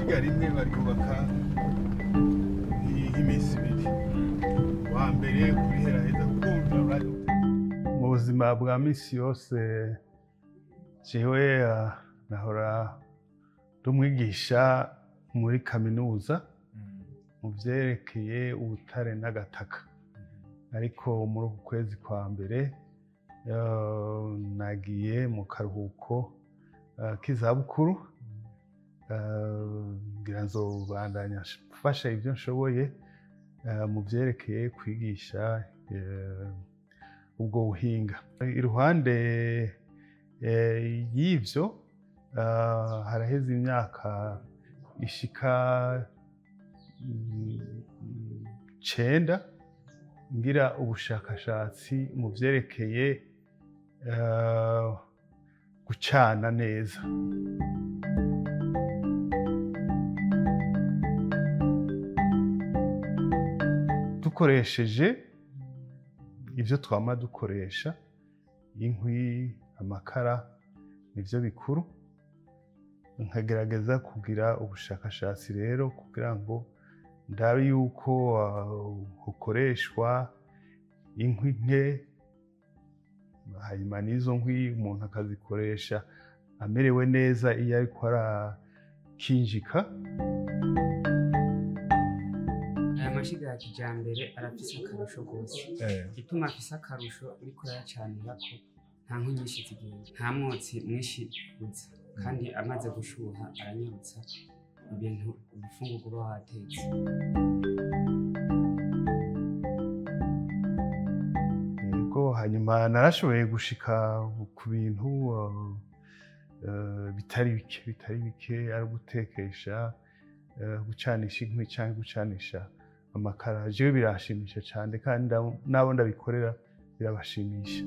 Ishiga rimwe baryubaka nk'iminsi ibiri, wa mbere kuriheraheza kumva. Mu buzima bwa misi yose jewe nahora ndi umwigisha muri kaminuza mu vyerekeye ubutare n'agataka, ariko muri uku kwezi kwa mbere nagiye mu karuhuko k'izabukuru. Ngira nzobandanya mfasha ivyo nshoboye mu vyerekeye kwigisha ubwo buhinga. Iruhande y'ivyo, haraheze imyaka ishika 9 ngira ubushakashatsi mu vyerekeye gucana neza. Dukoresheje ivyo twama dukoresha, inkwi, amakara, nivyo bikuru. Nkagerageza kugira ubushakashatsi rero kugira ngo ndabe yuko hukoreshwa inkwi nke, hanyuma n'izo nkwi umuntu akazikoresha amerewe neza iyo ariko arakinjika. Aya mashiga ya kijambere arafise akarusho gose. Igituma afise akarusho, uriko urayacanirako nta nkwi nyinshi zigenda, nta mwotsi mwinshi uza, kandi amaze gushuha aranyarutsa ibintu ibifungurwa uba watetse. Yego, hanyuma narashoboye gushika ku bintu bitari bike, bitari bike, ari gutekesha, gucanisha inkwi canke gucanisha amakara. Jewe birashimisha cane, kandi nabo ndabikorera birabashimisha.